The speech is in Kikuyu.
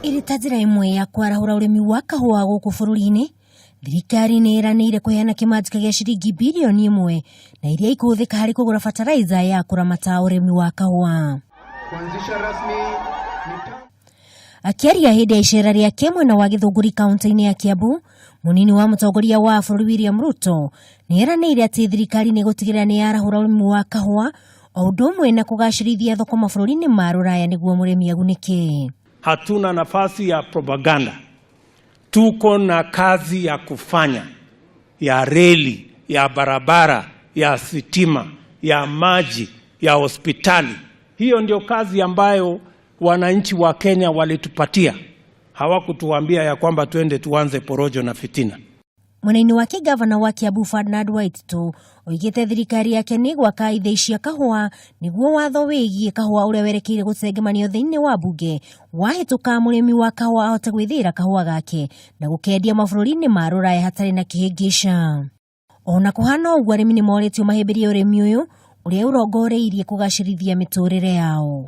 Ĩrĩ ta njĩra ĩmwe ya kwarahũra ũrĩmi wa kahũa gũkũ bũrũri-inĩ, thirikari nĩ ĩranĩire kũheana kĩmanjĩka gĩa ciringi birioni ĩmwe na iria ikũhũthĩka harĩ kũgũra bataraitha ya kũramata ũrĩmi wa kahũa. Kuanzisha rasmi Akĩaria hĩndĩ ya icera rĩake mwena wa Gĩthũngũri kaunti-inĩ ya Kiambu, mũnini wa mũtongoria wa bũrũri William Ruto nĩ eranĩire atĩ thirikari nĩ ĩgũtigĩrĩra nĩ yarahũra ũrĩmi wa kahũa o ũndũ ũmwe na kũgacĩrithia thoko mabũrũri-inĩ ma rũraya nĩguo mũrĩmi agunĩke. Hatuna nafasi ya propaganda, tuko na kazi ya kufanya ya reli, ya barabara, ya sitima, ya maji, ya hospitali. Hiyo ndio kazi ambayo wananchi wa Kenya walitupatia. Hawakutuambia ya kwamba twende tuanze porojo na fitina. Mwena-inĩ wake gavana wa Kiambu Ferdinand Waititu oigĩte thirikari yake nĩ gwaka ithĩi cia kahũa nĩguo watho wĩgiĩ kahũa ũrĩa werekeire gũcengemanio thĩinĩ wa mbunge wahĩtũka mũrĩmi wa kahũa ahote gwĩthĩĩra kahũa gake na gũkendia mabũrũri-inĩ ma rũraya hatarĩ na kĩhĩngĩca. Ona kũhana ũguo arĩmi nĩ morĩtio mahĩmbĩrie ũrĩmi ũyũ ũrĩa ũrongoreirie kũgacĩrithia mĩtũrĩre yao.